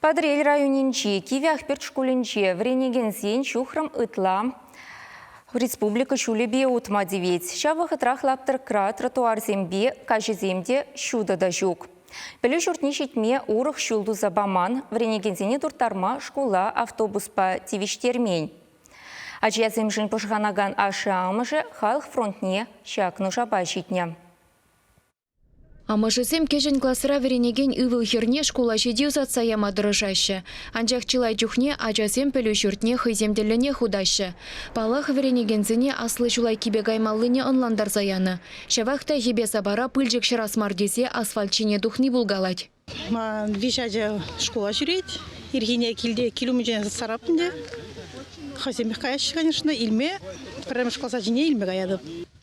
Патӑрьел районӗнчи Кивӗ Ахпӳрт шкулӗнче вӗренекенсен ҫухрӑм ытла республика ҫулӗпе утма тивет. Ҫав вӑхӑтрах лаптӑкра тротуарсемпе каҫӑсем те ҫутӑ та ҫук. Пӗлӳ ҫуртне ҫитме урӑх ҫул туса паман, вӗренекенсене турттарма шкула автобуспа тивӗҫтермен. Ачасемшӗн пӑшӑрханакан ашшӗ-амӑшӗ халӑх фронтне ҫак нушапа ҫитнӗ. Амӑшӗсем кӗҫӗн класра вӗренекен ывӑл-хӗрне шкула ҫити ӑсатса яма тӑрӑшаҫҫӗ. Анчах чылай чухне ачасем пӗлӳ ҫуртне хӑйсем тӗллӗнех утаҫҫӗ. Паллах, вӗренекенсене аслӑ ҫул айккипе каймаллине ӑнлантарса янӑ. Ҫавах та йӗпе-сапара пылчӑк ҫӑрас мар тесе асфальт ҫине тухни пулкалать. Ман виҫ ача шкула ҫӳрет. Ирхине килте кил умӗнчен сарап ӗнтӗ. Хӑйсемех каяҫҫӗ, конечно, илме. Пӗрремӗш класс ачине илме каятӑп.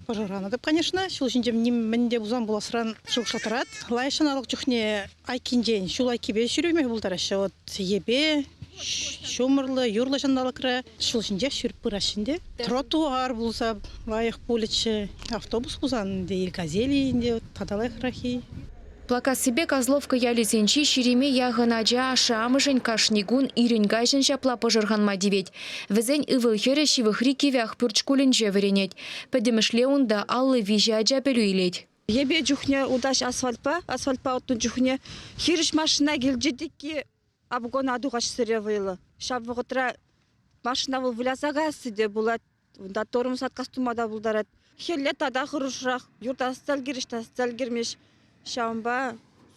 Пӑшӑрханатӑп, конечно. Ҫул ҫинче нимӗн те пулсан пуласран шухӑшлаттарать. Лайӑх ҫанталӑк чухне айккинчен ҫул айккипе ҫӳреме пултараҫҫӗ. Вот йӗпе, ҫумӑрлӑ, юрлӑ ҫанталӑкра ҫул ҫинчех ҫӳреп пыраҫҫӗ ӗнтӗ. Тротуар пулса лайӑх пулӗччӗ. Автобус пулсан ӗнтӗ или газели ӗнтӗ тата лайӑхрах-и. Плакассипе Козловка ялӗсенчи ҫирӗме яхӑн ача ашшӗ-амӑшӗн кашни кун ирӗн-каҫӑн ҫапла пӑшӑрханма тивет. Вӗсен ывӑл-хӗрӗ ҫывӑхри Кивӗ Ахпӳрт шкулӗнче вӗренет. Пӗтӗмӗшле унта 53 ача пӗлӳ илет. Йӗпе чухне утаҫ асфальтпа, асфальтпа утнӑ чухне хирӗҫ машина килчӗ тӗкки обгона тухаҫ сӗре вӑйлӑ. Ҫав вӑхӑтра машина вӑл выляса каясси те пулать. Унта тормоз отказ тума та пултарать. Хӗлле тата хӑрушрах. Юр тасатса ӗлкӗрӗҫ, тасатса ӗлкӗрмест. Ҫавӑнпа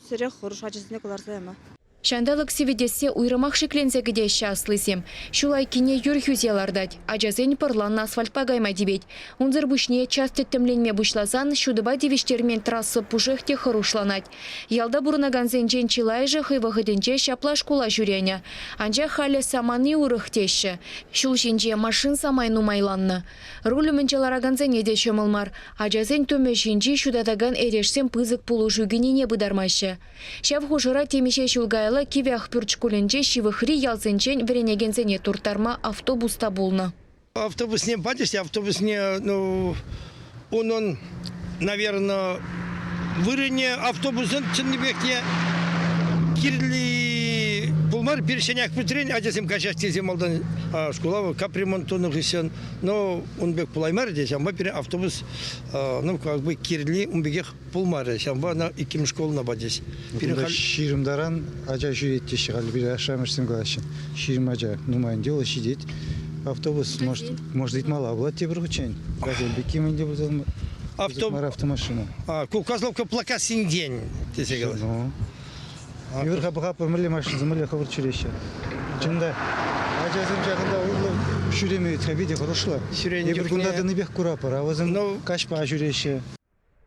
сӗре хӑруш ачасене кӑларса яма. Ҫанталӑк сивӗтессе уйрӑмах шикленсе кӗтеҫҫӗ аслисем. Ҫул айккине юр хӳсе лартать. Ачасен пӑрланнӑ асфальтпа кайма тивет. Унсӑр пуҫне час тӗттӗмленме пуҫласан ҫутӑпа тивӗҫтермен трасса пушшех те хӑрушланать. Ялта пурӑнакансенчен чылайӑшӗ хӑй вӑхӑтӗнче ҫапла шкула ҫӳренӗ. Анчах халӗ самани урӑх теҫҫӗ. Ҫул ҫинче машин самай нумайланнӑ. Руль умӗнче ларакансене те ҫӑмӑл мар. Ачасен тумӗ ҫинчи ҫутатакан эрешсем пысӑк пулӑшу кӳнине пытармаҫҫӗ. Ҫав хушӑра темиҫе ҫул каялла Кивӗ Ахпӳрт шкулӗнче ҫывӑхри ялсенчен вӗренекенсене турттарма автобус та пулнӑ. Автобусне пачӗҫ те автобусне, ну, унӑн, наверное, вырӑнӗ автобусӑн чӑннипех те кирли пулмарӗ. Пир ҫӗнӗ Ахпӳртрен ачасем каҫаҫ тесе малтан шкула капремонт тунӑ хыҫҫӑн, но ун пек пулаймарӗ те, ҫавӑнпа пире автобус, ну, как бы кирли ун пекех пулмарӗ. Ҫавӑнпа ӑна иккӗмӗш школӑна пачӗҫ. Пирӗн халь 20 таран ача ҫӳрет теҫҫӗ халь пире ашшӗ-амӑшӗсем калаҫҫӗ. 20 ача нумай дело ҫитет. Автобус, может, может ыйтмалла пулать тепӗр хутчен. Газель пекки мӗн те пулсан мар автомашина. Ку Козловка Плакасинчен тесе калать. Ну. Юр-ха пӑхатпӑр, мӗнле машинасем, мӗнле хӑвӑрт ҫӳреҫҫӗ. Чӑн та, ачасем ҫакӑнта урлӑ ҫӳреме питӗ хӑрушла. Эпир кунта тӑнипех куратпӑр, а вӗсем каҫпа ҫӳреҫҫӗ.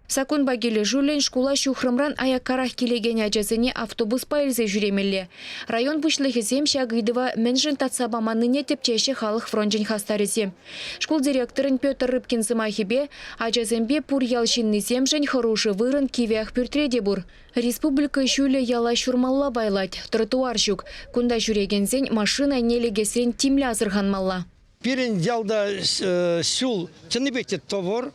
Саккунпа килӗшӳллӗн шкула ҫухрӑмран аяккарах килекен ачасене автобуспа илсе ҫӳремелле. Район пуҫлӑхӗсем ҫак ыйтӑва мӗншӗн татса паманнине тӗпчеҫҫӗ халӑх фрончӗн хастарӗсем. Шкул директорӗн Петр Рыбкин сӑмахӗпе, ачасемпе пур ял ҫыннисемшӗн хӑрушӑ вырӑн Кивӗ Ахпӳртре те пур. Республика ҫулӗ яла ҫурмалла пайлать, тротуар ҫук. Кунта ҫӳрекенсен машина айне лекесрен тимлӗ асӑрханмалла. Пирӗн ялта ҫул чӑннипех те тӑвӑр.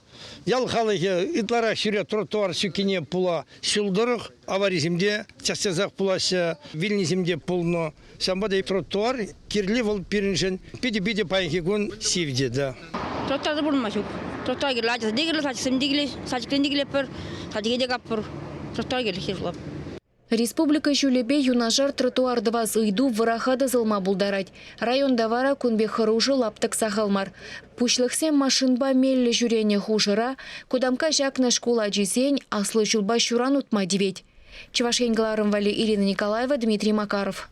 Ял халӑхӗ ытларах ҫӳре тротуар ҫуккине пула ҫул тӑрӑх аварисем те час-часах пулаҫҫӗ, вилнисем те пулнӑ. Ҫавӑнпа та тротуар кирли вӑл пирӗншӗн питӗ-питӗ паянхи кун сивчӗ да. Тротуарта пурӑнма ҫук. Тротуар кирлӗ, ачасем те кирлӗ, садиксем те кирлӗ, садикрен те килетпӗр, садике те каппӑр. Тротуар кирлӗ хирӗҫлеп. Республика ҫулӗпе юнашар тротуар тӑвас ыйту вӑраха тӑсӑлма пултарать. Районта вара кун пек хӑрушӑ лаптӑк сахал мар. Пуҫлӑхсем машинпа меллӗ ҫӳренӗ хушӑра кутамкка ҫакнӑ шкул ачисен аслӑ ҫулпа ҫуран утма тивет. Чӑваш Ен кӑларӑм валли Ирина Николаева, Дмитрий Макаров.